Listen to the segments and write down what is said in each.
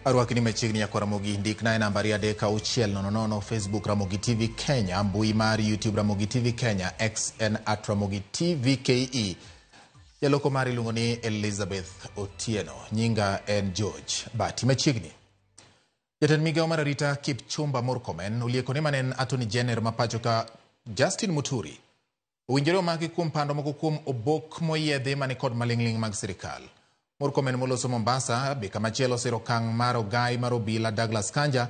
Arwakni machiegni nyakwa Ramogi, ndikna e nambari 3600, Facebook Ramogi TV Kenya, mbui mar YouTube Ramogi TV Kenya, X en at Ramogi TV KE. Jaloko mari iluongo ni Elizabeth Otieno, nyinga en George Bati. Machiegni. Jatend migawo mar arita Kipchumba Murkomen olieko ni mane en Attorney General ma pacho ka Justin Muturi owinjore omaki kuom pando moko kuom obok moyiedhi mani kod maling'ling' mag sirikal. Murkomen moloso Mombasa be kamachielo osiro okang' mar ogai mar obila Douglas Kanja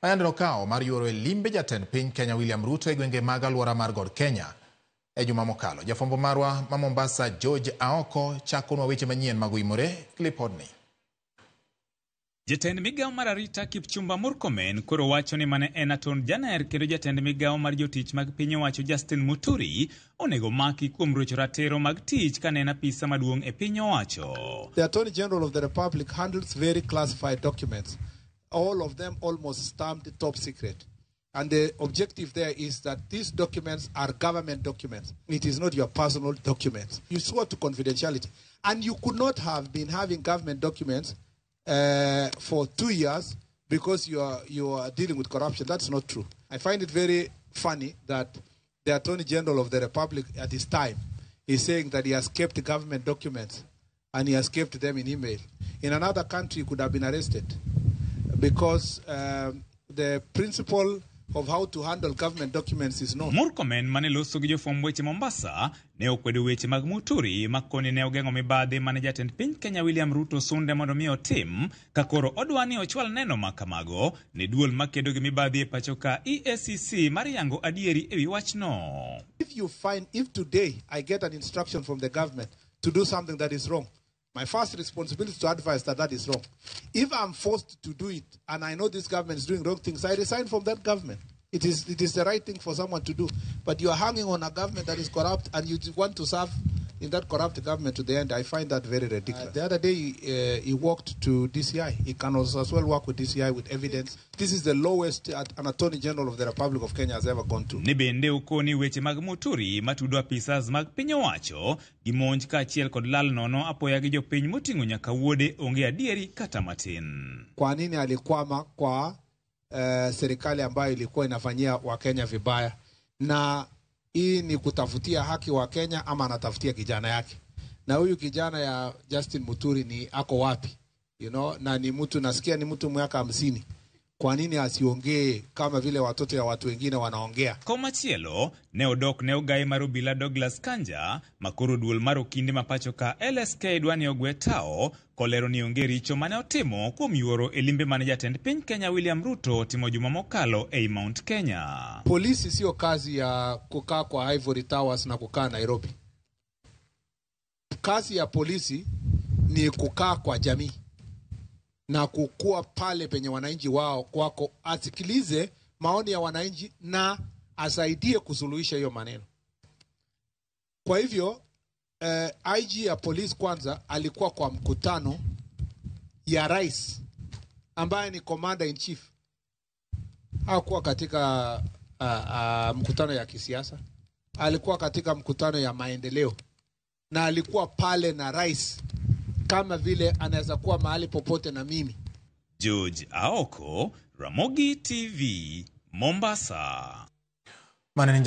ma yande nokawo mar yuoro e limbe jatend piny Kenya William Ruto e gwenge mag alwora mar God Kenya e juma mokalo. Jafwambo marwa ma Mombasa George Aoko chakonwa weche manyien mag oimore lipodni. Jatend migawo mar arita Kipchumba Murkomen koro wacho ni mane en Attorney General kendo jatend migawo mar jotich mag piny owacho Justin Muturi onego maki kuom rocho ratiro mag tich kane en apisa maduong' e piny owacho. The Attorney General of the Republic handles very classified documents, all of them almost stamped top secret. And the objective there is that these documents are government documents. It is not your personal documents. You swore to confidentiality. And you could not have been having government documents for 2 years because you are dealing with corruption. That's not true. I find it very funny that the Attorney General of the Republic at this time is saying that he has kept government documents and he has kept them in email. In another country, he could have been arrested because the principle of how to handle government documents is known. Murkomen mane loso gi jofwamb weche Mombasa ne okwedo weche mag Muturi makoni ne ogeng'o mibadhi mane jatend piny Kenya William Ruto sunde mondo mi otim ka koro odwa ni ochwal neno ma kamago ne duol makedo gi mibadhi e pacho ka EACC mar yango adieri ewi wachno. If today I get an instruction from the government to do something that is wrong, my first responsibility is to advise that that is wrong. If I'm forced to do it and I know this government is doing wrong things, I resign from that government. It is the right thing for someone to do. But you are hanging on a government that is corrupt and you want to serve in that corrupt government to the end. I find that very ridiculous. The other day, he walked to DCI. He can also as well work with DCI with evidence. This is the lowest an Attorney General of the Republic of Kenya has ever gone to. Ni bende okoni weche mag Muturi matudo apisas mag piny owacho gi monj kaachiel kod lal nono apoya gi jopiny moting'o nyaka wuode onge adieri kata matin. Kwa nini alikwama kwa serikali ambayo ilikuwa inafanyia Wakenya vibaya? Na hii ni kutafutia haki wa Kenya ama anatafutia kijana yake? Na huyu kijana ya Justin Muturi ni ako wapi? Na ni mtu nasikia ni mtu miaka 50. Kwa nini asiongee kama vile watoto ya watu wengine wanaongea? Komachielo ne odok ne ogai mar obila Douglas Kanja makoro duol mar okinde ma pacho ka LSK dwani ogwe tao kolero ni onge richo mane otimo kuom yuoro e limbe mane jatend piny Kenya William Ruto timo juma mokalo ei Mount Kenya. Polisi sio kazi ya kukaa kwa Ivory Towers na kukaa Nairobi. Kazi ya polisi ni kukaa kwa jamii na kukua pale penye wananchi wao kwako, asikilize maoni ya wananchi na asaidie kusuluhisha hiyo maneno. Kwa hivyo IG ya polisi kwanza alikuwa kwa mkutano ya rais ambaye ni commander in chief. Hakuwa katika mkutano ya kisiasa, alikuwa katika mkutano ya maendeleo na alikuwa pale na rais kama vile anaweza kuwa mahali popote na mimi. George Aoko, Ramogi TV, Mombasa. Manene.